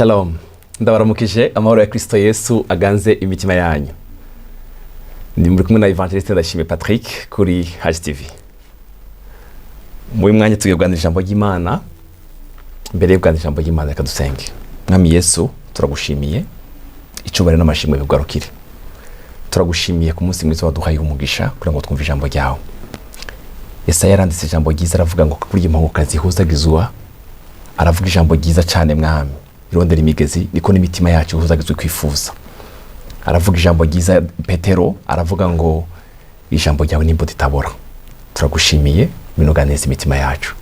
Shalom, ndabaramukije. Amahoro ya Kristo Yesu aganze imitima yanyu. Ndi muri kumwe na Evangeliste Ndashimye Patrick kuri HTV. Muri mwanya tugiye kuganira ijambo ry'Imana. Mbere yo kuganira ijambo ry'Imana, reka dusenge. Mwami Yesu, turagushimiye, icyubahiro n'amashimwe bikugarukire. Turagushimiye ku munsi mwiza waduhaye umugisha kugira ngo twumve ijambo ryawe. Yesaya yaranditse ijambo ryiza, aravuga ngo kurya impongokazi ihuzagizwa. Aravuga ijambo ryiza cyane, Mwami, irondera imigezi, niko n'imitima yacu ihuzagizwa kwifuza. Aravuga ijambo ryiza Petero, aravuga ngo ijambo ryawe ni imbuto itabora. Turagushimiye, binoganiriza imitima yacu.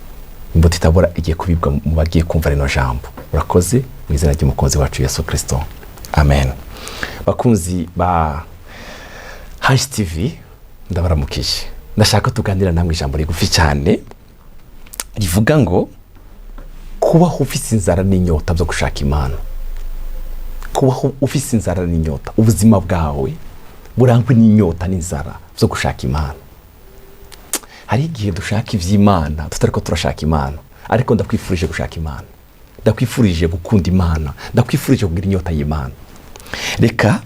Imbuto itabora igiye kubibwa mu bagiye kumva rino jambo. Urakoze, mu izina ry'umukunzi wacu Yesu Kirisito, amen. Bakunzi ba HTV, ndabaramukije. Ndashaka tuganira namwe ijambo rigufi cyane rivuga ngo kubaho ufise inzara n'inyota byo gushaka Imana. Kubaho ufise inzara n'inyota, ubuzima bwawe burangwe n'inyota n'inzara byo gushaka Imana. Hari igihe dushaka iby'Imana tutari ko turashaka Imana, ariko ndakwifurije gushaka Imana, ndakwifurije gukunda Imana, ndakwifurije kugira inyota y'Imana. Reka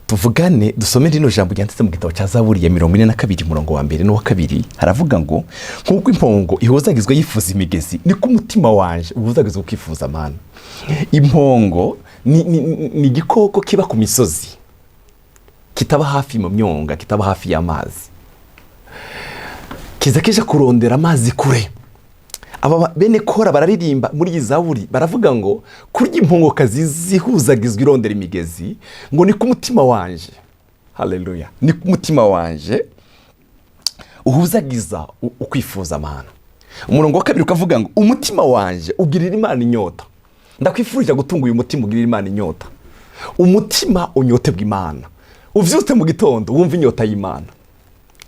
tuvugane, dusome rino jambo ryanditse mu gitabo cya Zaburi ya 42, umurongo wa mbere n'uwa kabiri. Haravuga ngo: "Nk'uko impongo ihuzagizwa yifuza imigezi, niko umutima wanje uhuzagizwa ukifuza Mana." Impongo ni igikoko kiba ku misozi, kitaba hafi mu myonga, kitaba hafi y'amazi, kiza kija kurondera amazi kure. Aba bene Kora bararirimba muri iyi zaburi, baravuga ngo kurya impongokazi zihuzagizwa irondera imigezi, ngo niko umutima wanje, haleluya, niko umutima wanje uhuzagiza ukwifuza Amana. Umurongo wa kabiri ukavuga ngo: "Umutima wanje ugirira Imana inyota." Ndakwifurije gutunga uyu mutima ugirira Imana inyota, umutima unyotebwa Imana. Uvyutse mu gitondo wumva inyota y'Imana,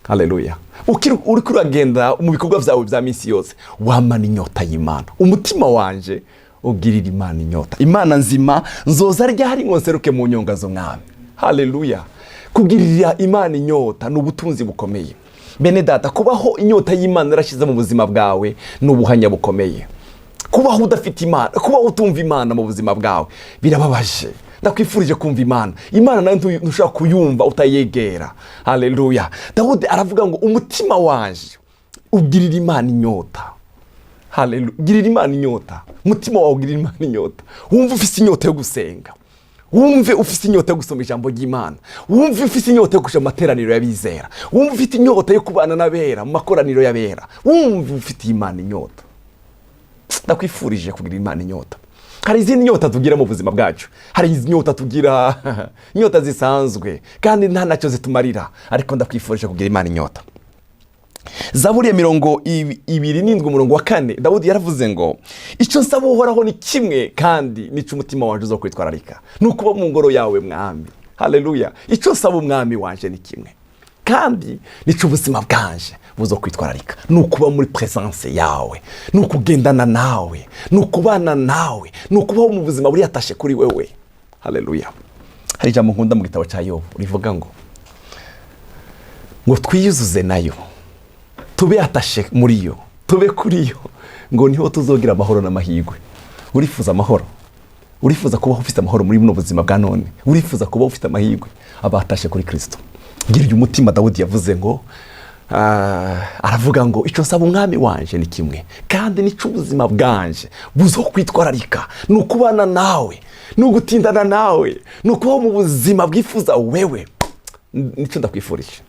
haleluya. Ukiri uriko uragenda mu bikorwa vyawe vya minsi yose, wamana inyota y'Imana. "Umutima wanje ugirira Imana inyota, Imana nzima, nzoza ryari ngo nseruke mu nyonga z'umwami?" Haleluya. Kugirira Imana inyota ni ubutunzi bukomeye, bene data. Kubaho inyota y'Imana yarashize mu buzima bwawe ni ubuhanya bukomeye. Kubaho udafite Imana, kubaho utumva Imana mu buzima bwawe birababaje. Ndakwifurije kumva Imana. Imana nayo ntushobora kuyumva utayegera. Haleluya. Dawudi aravuga ngo: "Umutima wanje ugirira Imana inyota." Haleluya. Girira Imana inyota, umutima wawe ugirira Imana inyota. Wumve ufise inyota yo gusenga, wumve ufise inyota yo gusoma ijambo ry'Imana, wumve ufise inyota yo kuja mu materaniro y'abizera, wumve ufite inyota yo kubana n'abera mu makoraniro y'abera, wumve ufitiye Imana inyota. Ndakwifurije kugira Imana inyota. Hari izindi nyota tugira mu buzima bwacu, hari izi nyota tugira, inyota zisanzwe kandi nta nacyo zitumarira, ariko ndakwifurije kugira Imana inyota. Zaburi ya 27, umurongo wa 4, Dawudi yaravuze ngo: "Icyo nsaba Uhoraho ni kimwe, kandi nicyo umutima wanjye uzo kwitwararika, ni ukuba mu ngoro yawe, Mwami." Haleluya. "Icyo nsaba umwami wanje ni kimwe, kandi nicyo ubuzima bwanje buzo kwitwararika, ni ukuba muri presence yawe, ni ukugendana nawe, ni ukubana nawe, ni ukubaho mu buzima buri attaché kuri wewe." Haleluya. Hari ijambo nkunda mu gitabo cya Yobu rivuga ngo twiyuzuze nayo, tube attaché muri yo, tube kuri yo, ngo niho tuzogira amahoro n'amahirwe. Urifuza amahoro? Urifuza kubaho ufite amahoro muri buno buzima bwa none? Urifuza kubaho ufite amahirwe? Aba attaché kuri Kirisito. Gira uyu mutima. Dawudi yavuze ngo, aravuga ngo: "Icyo nsaba umwami wanje ni kimwe, kandi nicyo ubuzima bwanje buzo kwitwararika, ni ukubana nawe, ni ugutindana nawe, ni ukubaho mu buzima bwifuza wewe." Nicyo ndakwifurije,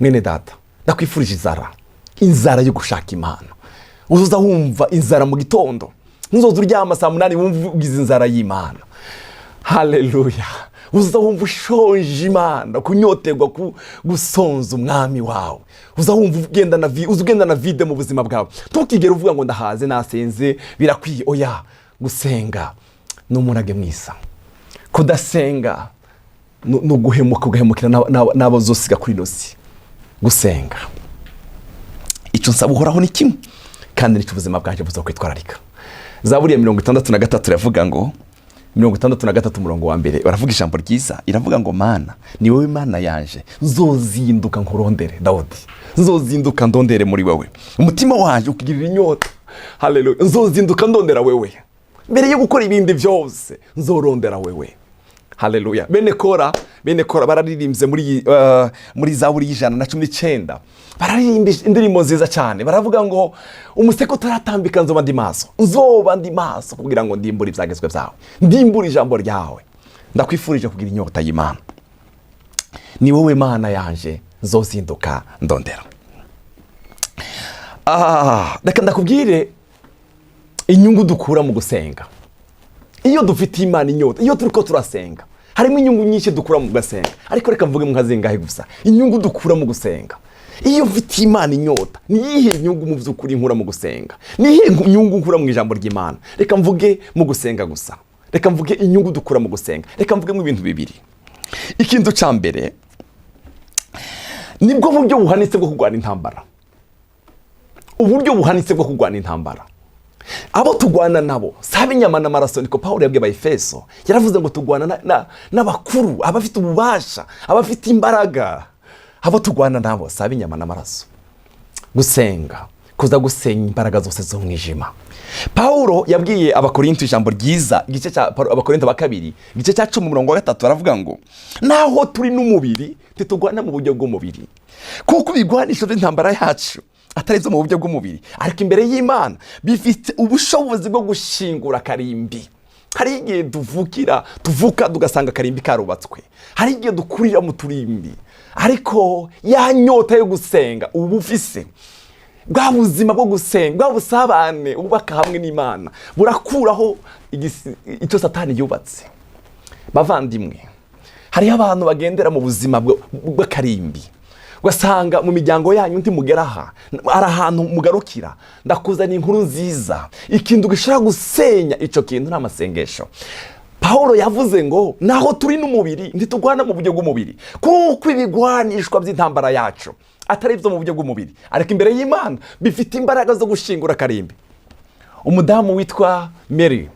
mwene data. Ndakwifurije inzara, inzara yo gushaka Imana. Uzuza wumva inzara mu gitondo, ntuzoza uryama saa 8 wumva ugize inzara y'Imana. Haleluya. Uza wumva ushonje Imana, kunyoterwa, gusonza umwami wawe. Uza wumva uza ugenda na vide mu buzima bwawe. Ntukigere uvuga ngo ndahaze, nasenze, birakwiye. Oya, gusenga ni umurage mwiza. Kudasenga ni uguhemuka, ugahemukira n'abo uzosiga kuri ino si. Gusenga, "Icyo nsaba Uhoraho ni kimwe, kandi nicyo ubuzima bwanjye buza kwitwararika." Zaburi ya 63 iravuga ngo, 63 umurongo wa mbere, baravuga ijambo ryiza, iravuga ngo: "Mana, ni wowe Mana yanje, nzozinduka nkurondere." Dawudi: "Nzozinduka ndondere muri wowe, umutima wanje ukugirira inyota." Haleluya. Nzozinduka ndondera wewe. Mbere yo gukora ibindi byose nzorondera wewe. Haleluya. Bene Kora bararirimbye muri Zaburi y'119, bararirimba indirimbo nziza cyane. Baravuga ngo: "Umuseke utaratambika nzoba ndi maso, nzoba ndi maso kugira ngo ndimbure ibyagezwe byawe, ndimbure ijambo ryawe." Ndakwifurije kugira inyota y'Imana. Ni wowe Mana yanje nzozinduka ndondera. Reka ndakubwire inyungu dukura mu gusenga. Iyo dufitiye Imana inyota, iyo turi ko turasenga, harimo inyungu nyinshi dukura mu gusenga, ariko reka mvuge nka zingahe gusa. Inyungu dukura mu gusenga iyo mfitiye Imana inyota, ni iyihe nyungu mu by'ukuri nkura mu gusenga? Ni iyihe nyungu nkura mu ijambo ry'Imana? Reka mvuge mu gusenga gusa. Reka mvuge inyungu dukura mu gusenga. Reka mvuge mu bintu bibiri. Ikintu cya mbere, nibwo buryo buhanitse bwo kurwana intambara, uburyo buhanitse bwo kurwana intambara. Abo turwana nabo si ab'inyama n'amaraso, niko Paul yabwiye Abayefeso. Yaravuze ngo turwana n'abakuru, abafite ububasha, abafite imbaraga. Abo turwana nabo si ab'inyama n'amaraso. Gusenga kuza gusenya imbaraga zose z'umwijima. Paul yabwiye Abakorinto ijambo ryiza, igice cya Abakorinto ba kabiri, igice cya 10, umurongo wa 3, aravuga ngo: "Naho turi n'umubiri, ntitugwana mu buryo bw'umubiri, kuko ibigwanisho by'intambara yacu atari ibyo mu buryo bw'umubiri, ariko imbere y'Imana bifite ubushobozi bwo gushingura akarimbi." Hari igihe tuvuka tugasanga akarimbi karubatswe, hari igihe dukurira mu turimbi, ariko ya nyota yo gusenga uba ufise, bwa buzima bwo gusenga, bwa busabane wubaka hamwe n'Imana, burakuraho icyo Satani yubatse. Bavandimwe, hariho abantu bagendera mu buzima bw'akarimbi, ugasanga mu miryango yanyu ntimugera aha, hari ahantu mugarukira. Ndakuzaniye inkuru nziza: ikintu gishobora gusenya icyo kintu ni amasengesho. Paul yavuze ngo: "Naho turi n'umubiri, ntitugwana mu buryo bw'umubiri, kuko ibigwanishwa by'intambara yacu atari ibyo mu buryo bw'umubiri, ariko imbere y'Imana bifite imbaraga zo gushingura akarimbi." Umudamu witwa Mary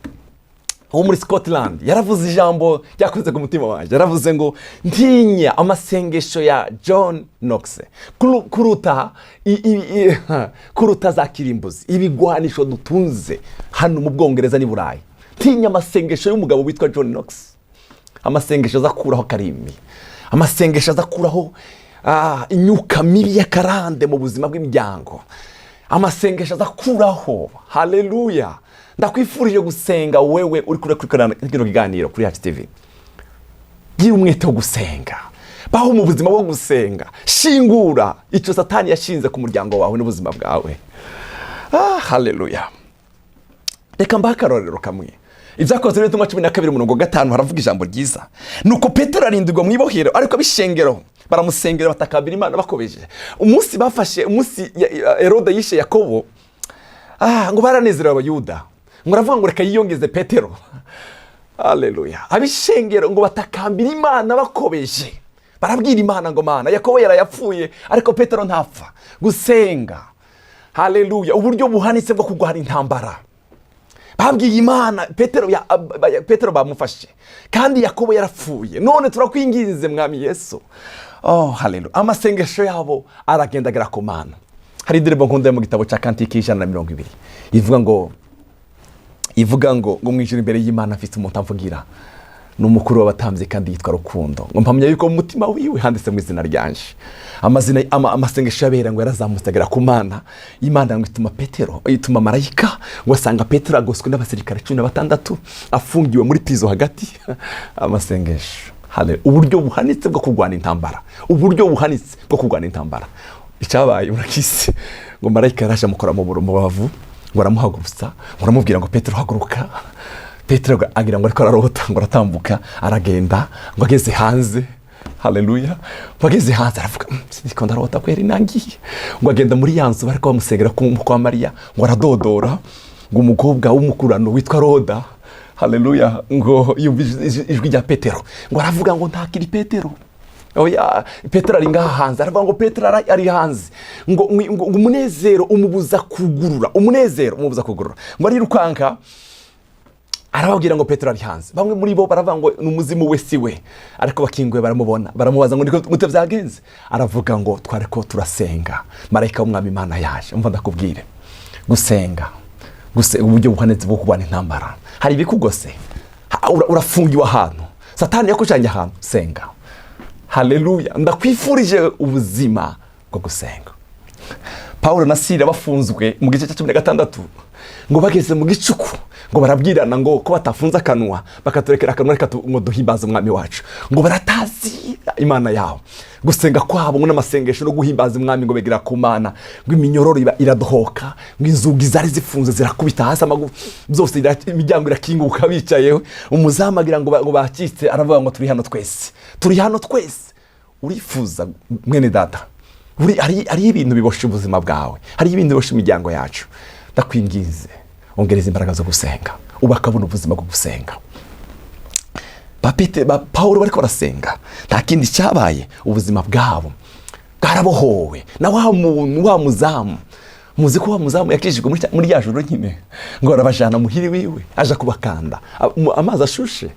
wo muri Scotland yaravuze ijambo ryakoze ku mutima wanjye. Yaravuze ngo: "Ntinya amasengesho ya John Knox kuruta za kirimbuzi, ibigwanisho dutunze hano mu Bwongereza n'i Burayi. Ntinya amasengesho y'umugabo witwa John Knox." Amasengesho aza akuraho karimi, amasengesho aza akuraho imyuka mibi y'akarande mu buzima bw'imiryango, amasengesho aza akuraho. Haleluya! Ndakwifurije gusenga. Wewe uri kure kino kiganiro kuri Yacu TV, gira umwete wo gusenga, baho mu buzima bwo gusenga, shingura icyo Satani yashinze ku muryango wawe n'ubuzima bwawe. Haleluya! Reka mbahe akarorero kamwe. Ibyakozwe n'Intumwa 12, umurongo 5, haravuga ijambo ryiza: "Nuko Petero arindirwa mu ibohero, ariko ab'ishengero baramusengera, batakambira Imana bakomeje." Umunsi bafashe, umunsi Herode yishe Yakobo, ngo baranezerewe Abayuda, ngo aravuga ngo reka yiyongeze Petero. Haleluya! Ab'ishengero ngo batakambira Imana bakomeje, barabwira Imana ngo: "Mana, Yakobo yarayapfuye, ariko Petero ntapfa." Gusenga, haleluya, uburyo buhanitse bwo kurwana intambara. Babwiye Imana: "Petero bamufashe kandi Yakobo yarapfuye, none turakwinginze, Mwami Yesu." Oh, haleluya! Amasengesho yabo aragenda agera ku Mana. Hari indirimbo nkunda yo mu gitabo cya Kantike 120, ivuga ngo mu ijuru imbere y'Imana afite umuntu amvugira, ni umukuru w'abatambyi kandi yitwa Rukundo, ngo mpamya yuko mu mutima wiwe handitse mu izina ryanje. Amazina amasengesho y'abera ngo yarazamutse agera ku Mana. Imana ngo ituma Petero, ituma marayika, ngo asanga Petero agoswe n'abasirikare 16, afungiwe muri prison hagati. Amasengesho. Haleluya. Uburyo buhanitse bwo kurwana intambara, uburyo buhanitse bwo kurwana intambara. Icyabaye urakisi, ngo marayika yaraje amukora mu bavu, ngo aramuhagurutsa, ngo aramubwira ngo: "Petero, haguruka." Petero agira ngo ariko ararota, ngo aratambuka aragenda, ngo ageze hanze, haleluya, ngo ageze hanze aravuga: "Sindiko ndarota kweri, nangiye." Ngo agenda muri ya nzu bariko bamusengera kwa Mariya, ngo aradodora, ngo umukobwa w'umukurano witwa Roda, haleluya, ngo yumva ijwi rya Petero, ngo aravuga ngo: "Ntakiri Petero, oya, Petero ari ngaha hanze." Aravuga ngo Petero ari hanze, ngo umunezero umubuza kugurura, umunezero umubuza kugurura. Ngo arirukanka arababwira ngo Petero ari hanze. Bamwe muri bo baravuga ngo ni umuzimu we, si we, ariko bakinguye baramubona, baramubaza ngo: "Niko gute byagenze?" Aravuga ngo: "Twari ko turasenga, marayika w'Umwami Imana yaje." Umva ndakubwire, gusenga Gusa uburyo buhanitse bwo kurwana intambara, hari ibikugose. Urafungiwe ahantu, Satani yakujanye ahantu, senga. Haleluya! Ndakwifurije ubuzima bwo gusenga. Paul na Sila bafunzwe mu gice cya 16, ngo bageze mu gicuku ngo barabwirana ngo ko batafunze akanwa bakaturekera akanwa, reka ngo duhimbaze Umwami wacu. Ngo baratazira Imana yabo. Gusenga kwabo ngo n'amasengesho no guhimbaza Umwami ngo begera ku Mana, ngo iminyororo iba iradohoka, ngo inzugi zari zifunze zirakubita hasi amagu byose, imiryango irakinguka bicayeho. Umuzamu agira ngo ngo bakitse, aravuga ngo turi hano twese, turi hano twese. Urifuza, mwene data, hariho ibintu biboshe ubuzima bwawe, hariho ibintu biboshe imiryango yacu. Ndakwinginze, ongereza imbaraga zo gusenga, ubakabona ubuzima bwo gusenga. Ba Pete, ba Pawulo bariko barasenga, nta kindi cyabaye, ubuzima bwabo bwarabohowe. Na wa muntu, wa muzamu, muzi ko wa muzamu yakijijwe muri rya joro nyine, ngo arabajana muhiri wiwe, aja kubakanda amazi ashushe.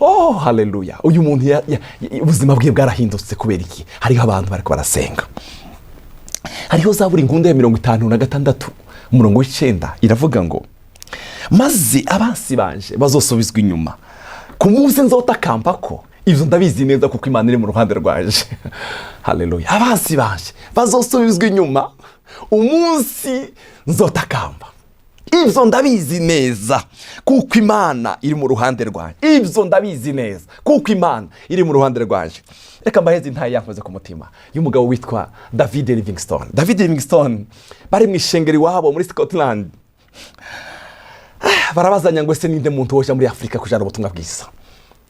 Oh, haleluya! Uyu muntu ubuzima bwe bwarahindutse. Kubera iki? Hariho abantu bariko barasenga. Hariho Zaburi ngunda ya 56, umurongo w'9, iravuga ngo: "Maze abansi banje bazosubizwa inyuma ku munsi nzotakamba ko." Ibyo ndabizi neza kuko Imana iri mu ruhande rwanje. Haleluya! Abansi banje bazosubizwa inyuma umunsi nzotakamba. Ibyo ndabizi neza kuko Imana iri mu ruhande rwanjye. Ibyo ndabizi neza kuko Imana iri mu ruhande rwanjye. Reka mbaheze intaye yankoze ku mutima y'umugabo witwa David Livingstone. David Livingstone bari mu ishengero iwabo muri Scotland, barabazanya ngo: "Ese ninde muntu woja muri Afurika kujana ubutumwa bwiza?"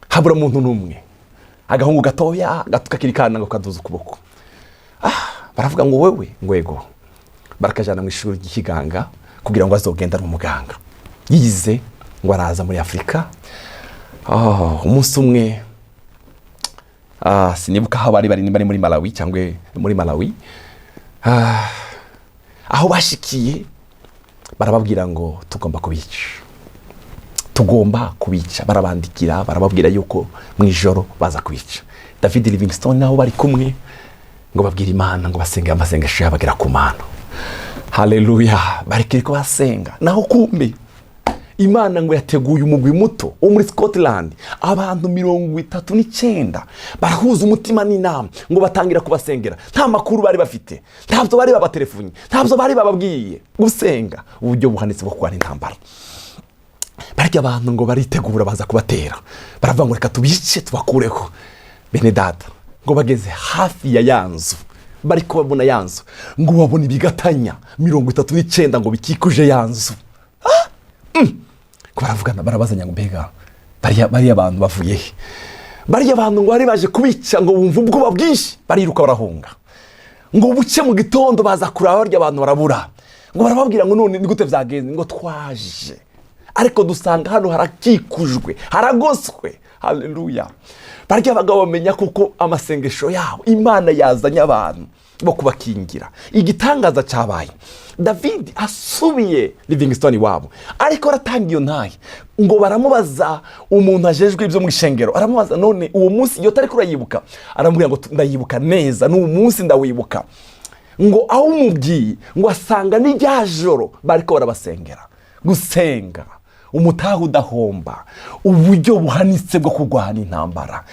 Habura umuntu n'umwe. Agahungu gatoya gato kakiri kana ngo kaduza ukuboko. Baravuga ngo: "Wewe?" Ngo: "Yego." Barakajana mu ishuri ry'ikiganga kugira ngo azogende ari umuganga. Yize, ngo araza muri Afurika. Umunsi umwe, sinibuka aho bari bari, nimba ari muri Malawi cyangwa muri Malawi. Aho bashikiye barababwira ngo: "Tugomba kubica, tugomba kubica." Barabandikira, barababwira yuko mu ijoro baza kubica. David Livingstone nabo bari kumwe ngo babwire Imana, ngo basenge amasengesho yabo agera ku Mana. Haleluya! Barikiri ko basenga, naho kumbe Imana ngo yateguye umugwi muto wo muri Scotland, abantu 39, barahuza umutima n'inama, ngo batangira kubasengera. Nta makuru bari bafite, ntabyo bari babaterefunye, ntabyo bari bababwiye. Gusenga, uburyo buhanitse bwo kurwana intambara. Barya abantu ngo baritegura, baza kubatera, baravuga ngo: "Reka tubice, tubakureho." Bene data, ngo bageze hafi ya ya nzu, bari kubabona ya nzu, ngo babona ibigatanya 39 ngo bikikuje ya nzu. Ngo baravugana, barabazanya ngo: "Mbega bariya bantu bavuye he?" Bariya bantu ngo bari baje kubica, ngo bumva ubwoba bwinshi, bariruka, barahunga. Ngo buce mu gitondo baza kureba barya abantu, barabura. Ngo barababwira ngo: "None ni gute byagenze?" Ngo: "Twaje ariko dusanga hano harakikujwe, haragoswe." Haleluya! Barya abagabo bamenya kuko amasengesho yabo Imana yazanye abantu bo kubakingira. Igitangaza cyabaye, David asubiye Livingstone iwabo, ariko aratanga iyo ntahe, ngo baramubaza, umuntu ajejwe ibyo mu ishengero aramubaza: "None uwo munsi iyo tariki urayibuka?" Aramubwira ngo: "Ndayibuka neza, n'uwo munsi ndawibuka." Ngo aho umubwiye, ngo asanga n'irya joro bariko barabasengera. Gusenga, umutaha udahomba, uburyo buhanitse bwo kurwana intambara.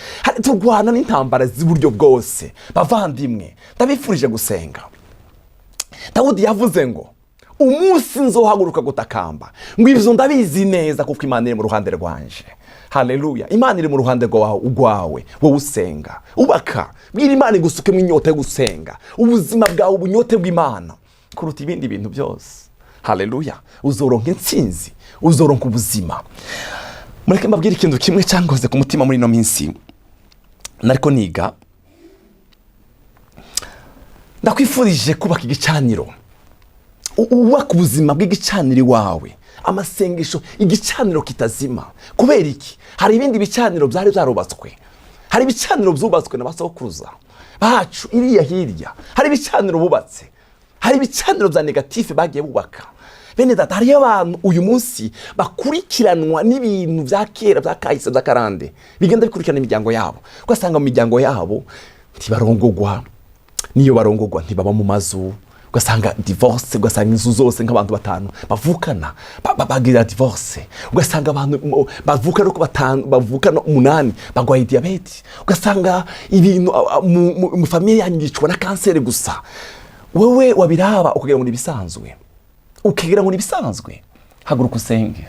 Turwana n'intambara z'uburyo bwose. Bavandimwe, ndabifurije gusenga. Dawudi yavuze ngo: "Umunsi nzohaguruka gutakamba." Ngo ibyo ndabizi neza kuko Imana iri mu ruhande rwanje. Haleluya! Imana iri mu ruhande rwawe wowe usenga. Ubaka, bwira Imana igusukemo inyota yo gusenga, ubuzima bwawe ubunyote bw'Imana kuruta ibindi bintu byose. Haleluya! Uzoronka intsinzi, uzoronka ubuzima. Mureke mbabwire ikintu kimwe cyangoze ku mutima muri ino minsi nariko niga. Ndakwifurije kubaka igicaniro, wubaka ubuzima bw'igicaniro iwawe, amasengesho, igicaniro kitazima. Kubera iki? Hari ibindi bicaniro byari byarubatswe, hari ibicaniro byubatswe na basokuruza bacu iriya hirya, hari ibicaniro bubatse, hari ibicaniro bya négatif bagiye bubaka. Bene data, hariyo abantu uyu munsi bakurikiranwa n'ibintu bya kera, bya kahise, by'akarande, bigenda bikurikirana imiryango yabo. Ugasanga mu miryango yabo ntibarongogwa, niyo barongogwa ntibaba mu mazu. Ugasanga divorce, ugasanga inzu zose nk'abantu batanu bavukana bagira divorce, ugasanga abantu bavukana uko batanu, bavukana umunani bagwaye diyabete, ugasanga ibintu mu famille yanyu yicwa na kanseri gusa. Wowe wabiraba ukagira ngo ni ibisanzwe, ukagira ngo ni ibisanzwe. Haguruka usenge,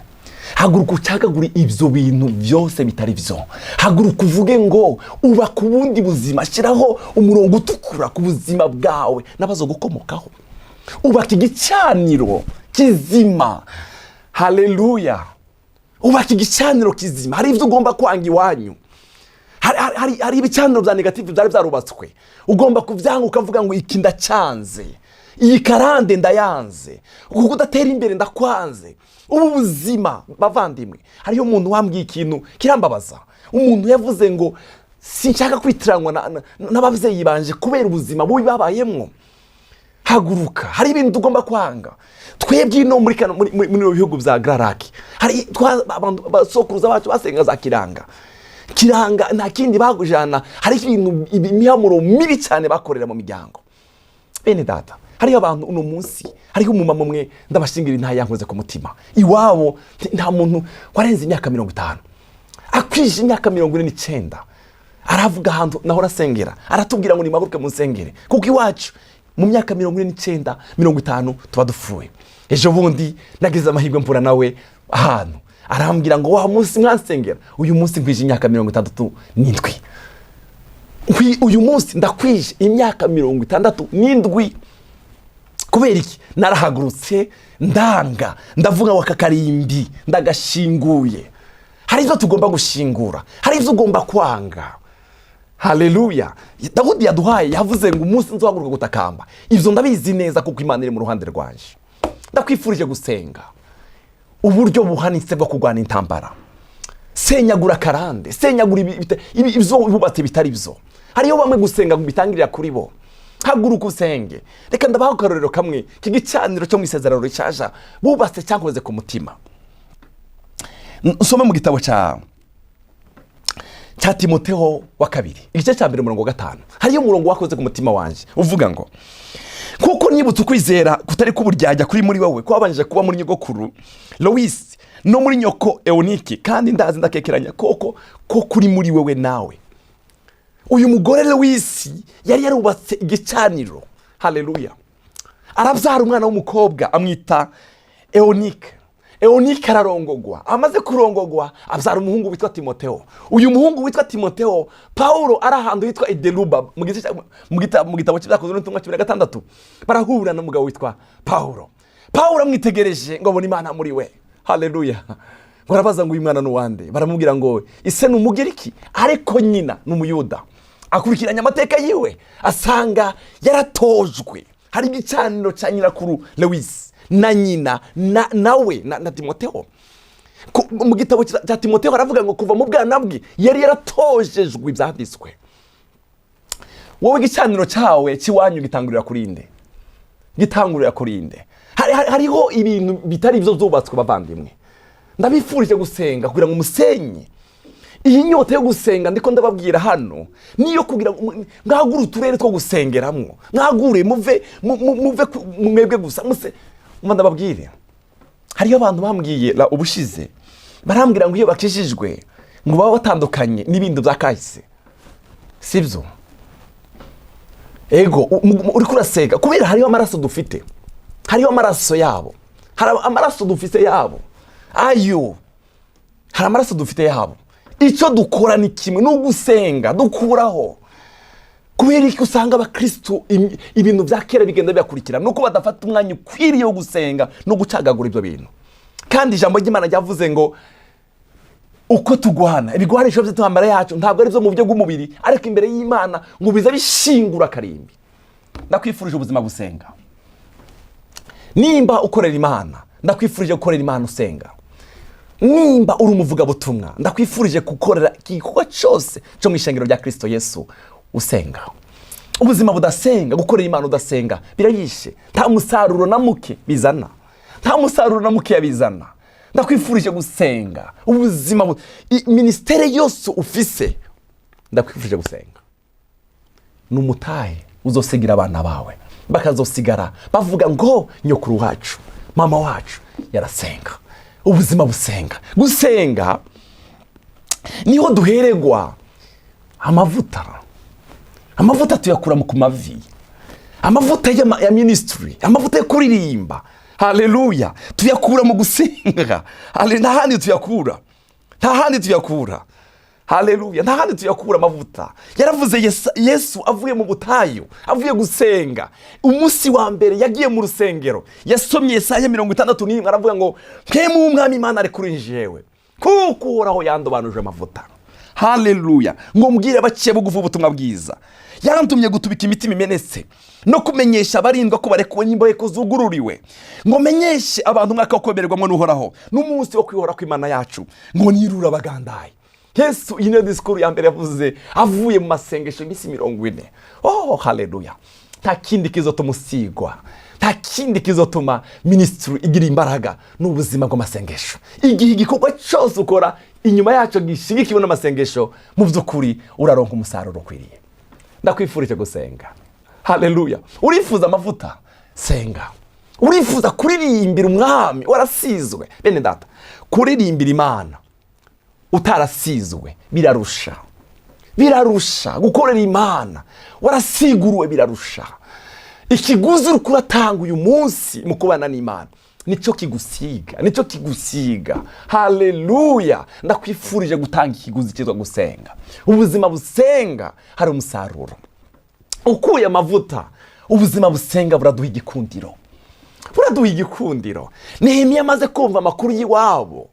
haguruka ucagagure ibyo bintu byose bitari byo, haguruka uvuge ngo ubaka ubundi buzima, shyiraho umurongo utukura ku buzima bwawe n'abazogukomokaho, ubaka igicaniro kizima. Haleluya! Ubaka igicaniro kizima. Hari ibyo ugomba kwanga iwanyu, hari ibicaniro bya négatif byari byarubatswe, ugomba kubyanga ukavuga ngo iki ndacyanze, iyi karande ndayanze, kuko udatera imbere ndakwanze. Ubu buzima, bavandimwe, hariyo umuntu wambwiye ikintu kirambabaza. Umuntu yavuze ngo sinshaka kwitiranwa n'ababyeyi banje kubera ubuzima bubi babayemwo. Haguruka, hari ibintu tugomba kwanga. Twebwe ino muri kano muri bino bihugu bya Grands Lacs, hari abantu basokuruza bacu basenga za kiranga kiranga, nta kindi bagujana. Hari ibintu, imihamuro mibi cyane bakorera mu miryango. Bene data, hariho abantu uno munsi, hariho umumama umwe ndabashingira intahe yankoze ku mutima. Iwabo nta muntu warenze imyaka 50. Akwije imyaka 49, aravuga ahantu naho arasengera, aratubwira ngo nimuhaguruke munsengere, kuko iwacu mu myaka 49, 50 tuba dupfuye. Ejo bundi nagize amahirwe mpura nawe ahantu, arambwira ngo wa munsi mwansengera, uyu munsi nkwije imyaka 67. Uyu munsi ndakwije imyaka 67. Kubera iki? Narahagurutse ndanga, ndavuga ngo aka karimbi ndagashinguye. Hari ibyo tugomba gushingura, hari ibyo ugomba kwanga. Haleluya! Dawudi yaduhaye, yavuze ngo umunsi nzohaguruka gutakamba, ibyo ndabizi neza kuko Imana iri mu ruhande rwanje. Ndakwifurije gusenga, uburyo buhanitse bwo kurwana intambara. Senyagura karande, senyagura ibyo bubatse bitari byo. Hariyo bamwe gusenga bitangirira kuri bo. Haguruka usenge. Reka ndabaha akarorero kamwe k'igicaniro cyo mu Isezerano Rishaje bubatse cyankoze ku mutima. Nsome mu gitabo cya Timoteho wa kabiri, igice cya mbere, umurongo wa 5. Hariyo umurongo wakoze ku mutima wanjye uvuga ngo: "Kuko nibutse ukwizera kutari k'uburyarya kuri muri wowe, kwabanje kuba muri nyogokuru Lowisi no muri nyoko Ewuniki, kandi ndazi ndakekeranya koko ko kuri muri wewe nawe." Uyu mugore Lowisi yari yarubatse igicaniro. Haleluya! Arabyara umwana w'umukobwa, amwita Eonike. Eonike ararongogwa. Amaze kurongogwa abyara umuhungu witwa Timoteo. Uyu muhungu witwa Timoteo, Paulo ari ahantu hitwa Ideruba, mu gitabo cy'Ibyakozwe n'Intumwa 16, barahura n'umugabo witwa Paulo. Paulo amwitegereje ngo abone Imana muri we. Haleluya! Ngo arabaza ngo uyu mwana ni uwande? Baramubwira ngo ise ni Umugiriki ariko nyina ni Umuyuda. Akurikiranya amateka yiwe, asanga yaratojwe, hari igicaniro cya nyirakuru Lewisi na nyina nawe na Timoteo. Mu gitabo cya Timoteo aravuga ngo kuva mu bwana bwe yari yaratojejwe ibyanditswe. Wowe igicaniro cyawe cy'iwanyu gitangurira kuri nde? Gitangurira kuri nde? Hariho ibintu bitari byo byubatswe. Bavandimwe, ndabifurije gusenga kugira ngo umusenye. Iyi nyota yo gusenga ndiko ndababwira hano niyo kugira ngo mwagure uturere two gusengeramwo, mwagure muve muve mwebwe gusa muse. Umva ndababwire, hariyo abantu bambwiye la ubushize, barambwira ngo iyo bakijijwe ngo baba batandukanye n'ibindi bya kahise. Sibyo? Ego, uriko urasega kubera hariho amaraso dufite, hariho amaraso yabo, hari amaraso dufite yabo ayo, hari amaraso dufite yabo. Icyo dukora ni kimwe, ni ugusenga dukuraho. Kubera iki usanga abakristu ibintu bya kera bigenda bibakurikira? Nuko badafata umwanya ukwiriye wo gusenga no gucagagura ibyo bintu. Kandi ijambo ry'Imana ryavuze ngo uko tugwana, ibigwanisho by'intambara yacu ntabwo ari byo mu buryo bw'umubiri, ariko imbere y'Imana ngo biza bishingura akarimbi. Ndakwifurije ubuzima gusenga. Nimba ukorera Imana, ndakwifurije gukorera Imana usenga. Nimba uri umuvugabutumwa, ndakwifurije gukorera igikorwa cyose cyo mu ishengero rya Kirisito Yesu usenga. Ubuzima budasenga, gukorera Imana udasenga birayishe, nta musaruro na muke bizana, nta musaruro na muke bizana. Ndakwifurije gusenga. Ubuzima minisiteri yose ufise, ndakwifurije gusenga. Ni umutahe uzosigira abana bawe. Bakazosigara bavuga ngo nyokuru wacu, mama wacu yarasenga. Ubuzima busenga. Gusenga niho duheregwa amavuta. Amavuta tuyakura mu ku mavi, amavuta ya ministry, amavuta yo kuririmba. Haleluya! Tuyakura mu gusenga. Nta handi tuyakura, nta handi tuyakura. Haleluya! Nta handi tuyakura amavuta. Yaravuze Yesu avuye mu butayu, avuye gusenga, umunsi wa mbere yagiye mu rusengero, yasomye Yesaya 61, aravuga ngo: "Mpwemu w'Umwami Imana ari kuri jewe, kuko Uhoraho yandobanuje amavuta." Haleluya! "Ngo mbwire abaciye bugufi ubutumwa bwiza. Yarantumye gutubika imitima imenetse, no kumenyesha abarindwa ko barekuwe, n'imbohe ko zugururiwe, ngo menyeshe abantu umwaka wo kwemererwamo n'Uhoraho, n'umunsi wo kwihora kw'Imana yacu, ngo nirure abagandaye." Yesu, iyi niyo disikuru ya mbere yavuze avuye mu masengesho y'iminsi 40. Oh, haleluya! Nta kindi kizotuma usigwa, nta kindi kizotuma ministry igira imbaraga, ni ubuzima bw'amasengesho. Igihe igikorwa cyose ukora inyuma yacyo gishyigikiwe n'amasengesho, mu by'ukuri uraronka umusaruro ukwiriye. Ndakwifurije gusenga. Haleluya! Urifuza amavuta? Senga. Urifuza kuririmbira Umwami warasizwe? Bene data, kuririmbira Imana utarasizwe birarusha, birarusha. Gukorera Imana warasiguruwe birarusha. Ikiguzi uri kuratanga uyu munsi mu kubana n'Imana nicyo kigusiga, nicyo kigusiga. Haleluya! Ndakwifurije gutanga ikiguzi cyitwa gusenga. Ubuzima busenga hari umusaruro. Ukuye amavuta, ubuzima busenga buraduha igikundiro, buraduha igikundiro. Nehemiya amaze kumva amakuru y'iwabo,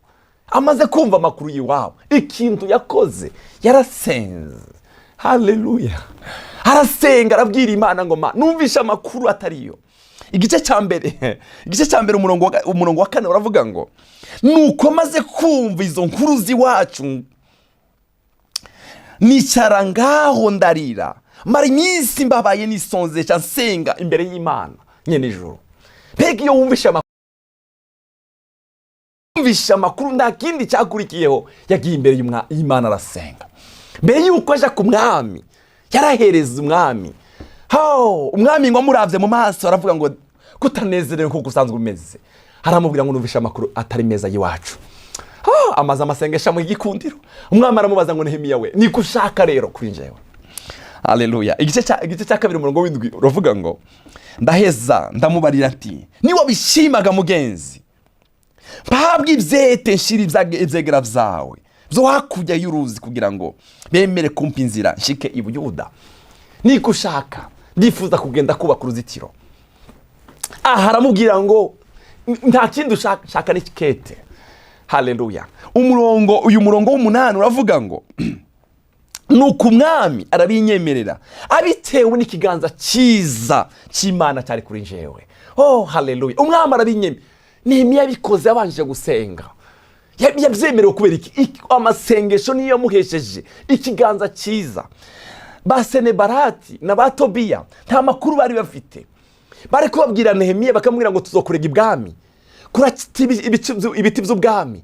amaze kumva amakuru y'iwabo, ikintu yakoze yarasenze. Haleluya! Arasenga, arabwira Imana ngo: "Ma numvishe amakuru atariyo." Igice cya mbere, umurongo wa 4 uravuga ngo: "Nuko maze kumva izo nkuru z'iwacu, nicara ngaho ndarira, mara iminsi mbabaye, nisonzesha, nsenga imbere y'Imana nyene ijuru." Mbega iyo wumvishe amakuru, nta kindi cyakurikiyeho, yagiye imbere y'Imana arasenga. Mbere y'uko aja ku mwami, yarahereza umwami. Ho umwami ngo amuravye mu maso, aravuga ngo: "Kutanezerewe kuko usanzwe umeze?" Aramubwira ngo: "Numvishe amakuru atari meza y'iwacu." Amaze amasengesho mu igikundiro. Umwami aramubaza ngo: "Nehemiya we, niko ushaka rero kuri njyewe?" Haleluya! Igice cya 2, umurongo w'7 uravuga ngo: "Ndaheza ndamubarira ati: 'Niba bishimaga mugenzi, mpabwe ibyete, nshira ibyegera byawe byo hakurya y'uruzi, kugira ngo bemere kumpa inzira nshike i Buyuda.'" Niko ushaka, ndifuza kugenda kubaka uruzitiro. Aha aramubwira ngo: "Nta kindi ushaka, shaka n'ikete." Haleluya! Uyu murongo w'8 uravuga ngo: "Nuko umwami arabinyemerera, abitewe n'ikiganza cyiza cy'Imana cyari kuri njyewe." Oh, haleluya! Umwami arabinyemerera. Nehemiya yabikoze yabanje gusenga. Yabyemerewe kubera iki? Amasengesho niyo yamuhesheje ikiganza cyiza. Ba Senebarati na ba Tobiya nta makuru bari bafite. Bari kubabwira Nehemiya, bakamubwira ngo: "Tuzokurega ibwami kurata ibiti by'ubwami."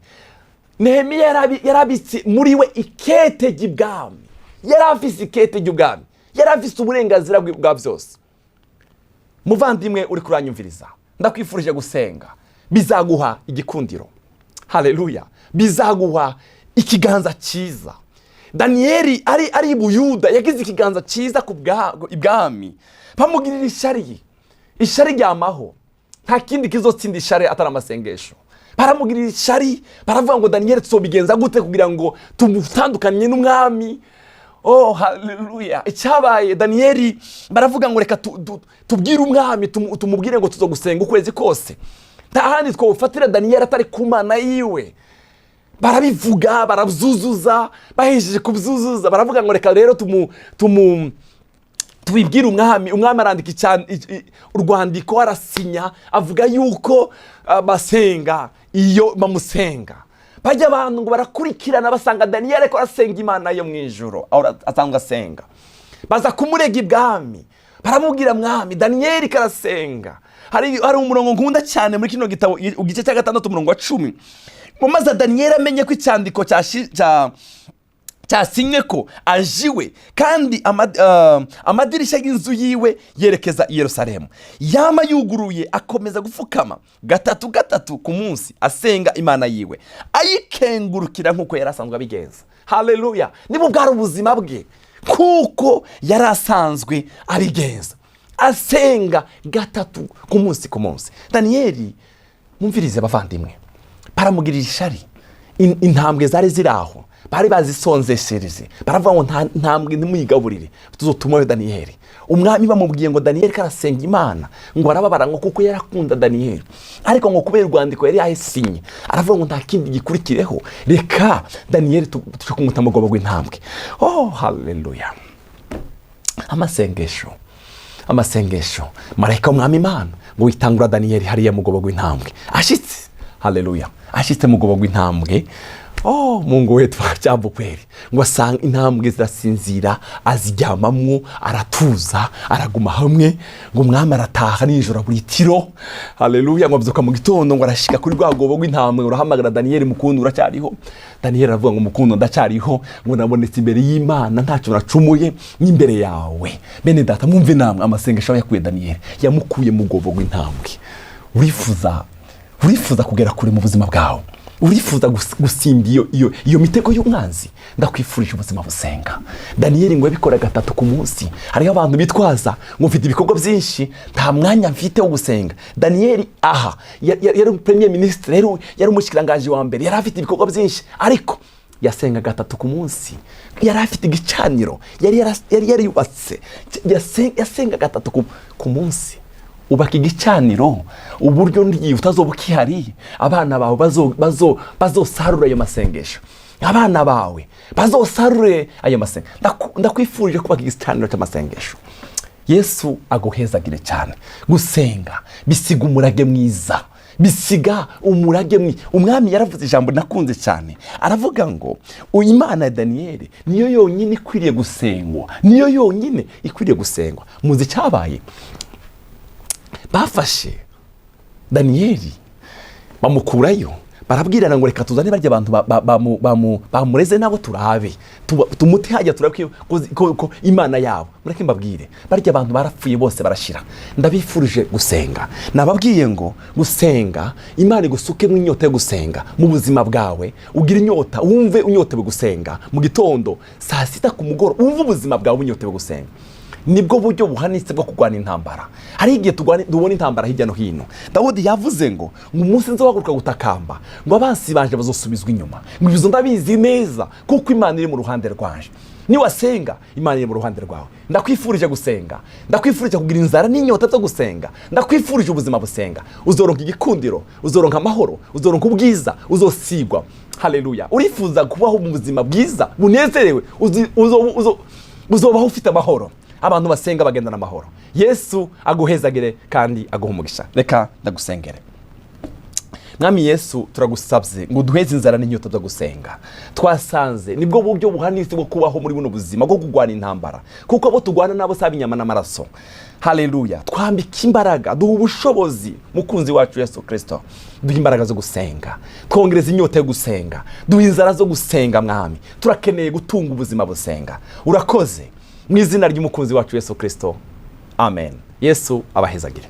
Nehemiya yarabitse muri we ikete ry'ibwami. Yari afise ikete ry'ubwami, yari afise uburenganzira bwa byose. Muvandimwe uri kuranyumviriza, ndakwifurije gusenga. Bizaguha igikundiro. Haleluya! Bizaguha ikiganza cyiza. Daniyeli ari i Buyuda yagize ikiganza cyiza ku ibwami, bamugirira ishari. Ishari ryamaho, nta kindi kizotsinda ishari atari amasengesho. Baramugirira ishari, baravuga ngo: "Daniyeli tuzobigenza gute kugira ngo tumutandukanye n'umwami?" Oh, haleluya! Icyabaye, Daniyeli baravuga ngo: "Reka tubwire umwami, tumubwire ngo tuzogusenga ukwezi kose. Nta handi twawufatira Daniyeli atari ku Mana yiwe." Barabivuga, barabyuzuza. Bahejeje kubyuzuza, baravuga ngo: "Reka rero tubibwire umwami." Umwami arandika urwandiko, arasinya, avuga yuko basenga. Iyo bamusenga, bajya abantu ngo barakurikirana, basanga Daniyeli ariko arasenga Imana yo mu ijoro aho asanzwe asenga. Baza kumurega ibwami, baramubwira: "Mwami, Daniyeli karasenga." Hari umurongo nkunda cyane muri kino gitabo, igice cya 6, umurongo wa 10 ngo: "Maze Daniyeli amenye ko icyandiko cya Cyasinywe ko ajiwe, kandi amadirishya y'inzu yiwe yerekeza i Yerusalemu yama yuguruye. Akomeza gupfukama gatatu gatatu ku munsi, asenga Imana yiwe, ayikengurukira nk'uko yari asanzwe abigenza. Haleluya! Niba bwari ubuzima bwe, kuko yari asanzwe abigenza, asenga gatatu ku munsi ku munsi. Daniyeli, mwumvirize abavandimwe, baramugirira ishari. Intambwe zari ziri aho bari bazisonzeshereje, baravuga ngo nta ntambwe ntimuyigaburire, tuzotumayo Daniyeli. Umwami bamubwiye ngo Daniyeli karasenga Imana, ngo arababara, ngo kuko yarakunda Daniyeli, ariko ngo kubera urwandiko yari yasinye, aravuga ngo nta kindi gikurikireho, reka Daniyeli tuje kumuta mu rwobo rw'intambwe. Oh, haleluya! Amasengesho, amasengesho. Marayika w'Umwami Imana ngo witangura Daniyeli hariya mu rwobo rw'intambwe. Ashitse, haleluya, ashitse mu rwobo rw'intambwe, oh Mungu wetu, jambo kweli, ngo asanga intambwe zirasinzira, aziryamamwo, aratuza, araguma hamwe. Ngo umwami arataha nijoro buri tiro. Haleluya! Ngo abyuka mu gitondo, ngo arashika kuri rwa rwobo rw'intambwe, urahamagara Daniyeli: "Mukundu, uracyariho?" Daniyeli aravuga ngo: "Mukundu, ndacyariho." Ngo: "Nabonetse imbere y'Imana ntacyo nacumuye n'imbere yawe." Bene data, mwumve namwe amasengesho aho yakuye Daniyeli, yamukuye mu rwobo rw'intambwe. Urifuza kugera kure mu buzima bwawe, urifuza gusimba iyo mitego y'umwanzi, ndakwifurije ubuzima busenga. Daniyeli ngo yabikora gatatu ku munsi. Hariho abantu bitwaza ngo mfite ibikorwa byinshi, nta mwanya mfite wo gusenga. Daniyeli aha yari premier ministre, yari umushikiranganji wa mbere, yari afite ibikorwa byinshi, ariko yasenga gatatu ku munsi. Yari afite igicaniro yari yariyubatse. Yasenga gatatu ku munsi. Ubaka igicaniro, uburyo ngiye utazoba ukihari, abana bawe bazosarura ayo masengesho, abana bawe bazosarure ayo masengesho. Ndakwifurije kubaka igicaniro cy'amasengesho. Yesu aguhezagire cyane. Gusenga bisiga umurage mwiza, bisiga umurage mwiza. Umwami yaravuze ijambo nakunze cyane, aravuga ngo uyu Imana ya Daniyeli niyo yonyine ikwiriye gusengwa, niyo yonyine ikwiriye gusengwa. Muzi icyabaye? Bafashe Daniyeli bamukurayo, barabwirana ngo reka tuzane barya abantu bamureze nabo, turabe tumute hajya, turabe ko Imana yabo. Mureke mbabwire, barya abantu barapfuye bose, barashira. Ndabifurije gusenga. Nababwiye ngo gusenga, Imana igusukemo inyota yo gusenga mu buzima bwawe, ugira inyota, wumve unyotewe gusenga mu gitondo, saa sita, ku mugoroba, wumve ubuzima bwawe bunyotewe gusenga. Nibwo buryo buhanitse bwo kurwana intambara. Hari igihe tubona intambara hirya no hino. Dawudi yavuze ngo umunsi nzohaguruka gutakamba, ngo abansi banje bazosubizwa inyuma. Ngo ibyo ndabizi neza kuko Imana iri mu ruhande rwanje. Niwasenga, Imana iri mu ruhande rwawe. Ndakwifurije gusenga, ndakwifurije kugira inzara n'inyota byo gusenga, ndakwifurije ubuzima busenga. Uzoronka igikundiro, uzoronka amahoro, uzoronka ubwiza, uzosigwa. Haleluya! Urifuza kubaho mu buzima bwiza bunezerewe, uzobaho ufite amahoro. Abantu basenga bagendana amahoro. Yesu aguhezagire kandi aguhe umugisha. Reka ndagusengere. Mwami Yesu, turagusabye ngo uduheze inzara n'inyota byo gusenga. Twasanze nibwo buryo buhanitse bwo kubaho muri buno buzima bwo kurwana intambara, kuko abo turwana nabo saba inyama n'amaraso. Haleluya! Twambika imbaraga, duha ubushobozi, mukunzi wacu Yesu Kirisito. Duha imbaraga zo gusenga, twongereza inyota yo gusenga, duha inzara zo gusenga. Mwami, turakeneye gutunga ubuzima busenga. Urakoze, mu izina ry'umukunzi wacu Yesu Kirisito, amen. Yesu abahezagire.